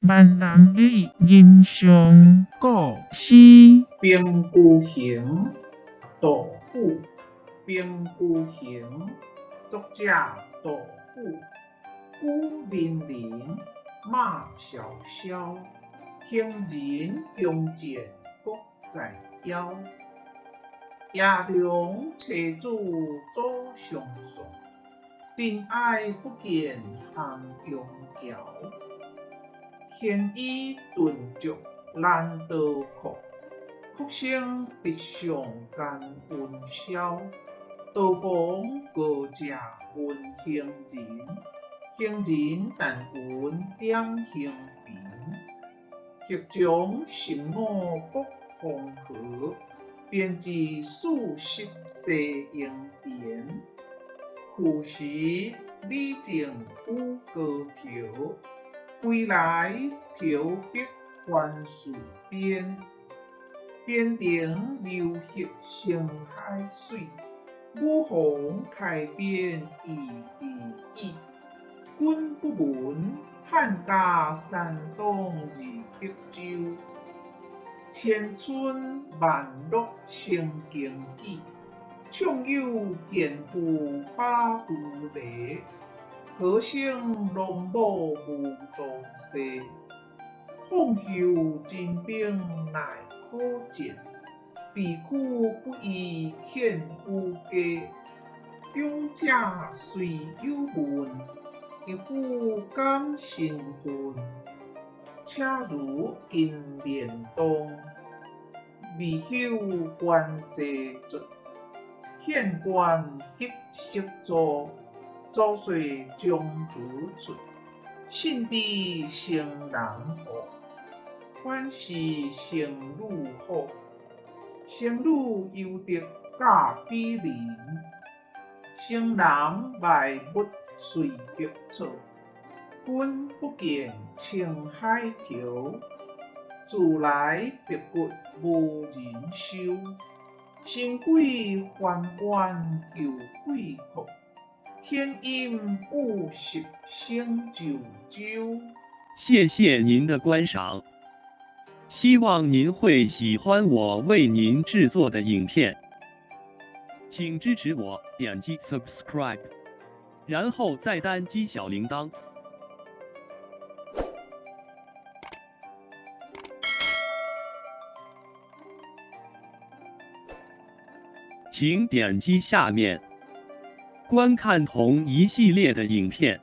閩南語人上古诗。兵龜行，杜甫。兵龜行，作者杜甫。雨淋淋，馬蕭蕭，行人弓箭各在腰。夜郎妻子早相送，塵埃不見咸陽橋。鮮衣頓著攔刀闊，哭聲直上干雲霄。刀鋒高射問行人，行人但聞點興貧。欲將十五駁黃河，便知四十西戎田。去時李靖與高伕，歸來投筆還戍邊。邊城流血成海水，武皇開邊意而已。君不聞漢家山東二百州，千村萬落成荊杞。暢有健夫把鋤犁，好生農母無當勢。放袖精兵乃可戰，彼苦不宜遣予家。長者雖有問，一夫敢身份。車如金連動，未休關西卒。縣官急色做，租稅將何出？信知聖人惡，反是聖女好。聖女猶得嫁鄙人，城南萬物隨百草。君不見青海潮，自來白骨無人收。神鬼還願求貴國，天陰雨濕成就州。谢谢您的观赏，希望您会喜欢我为您制作的影片，请支持我点击 subscribe，然后再单击小铃铛。请点击下面观看同一系列的影片。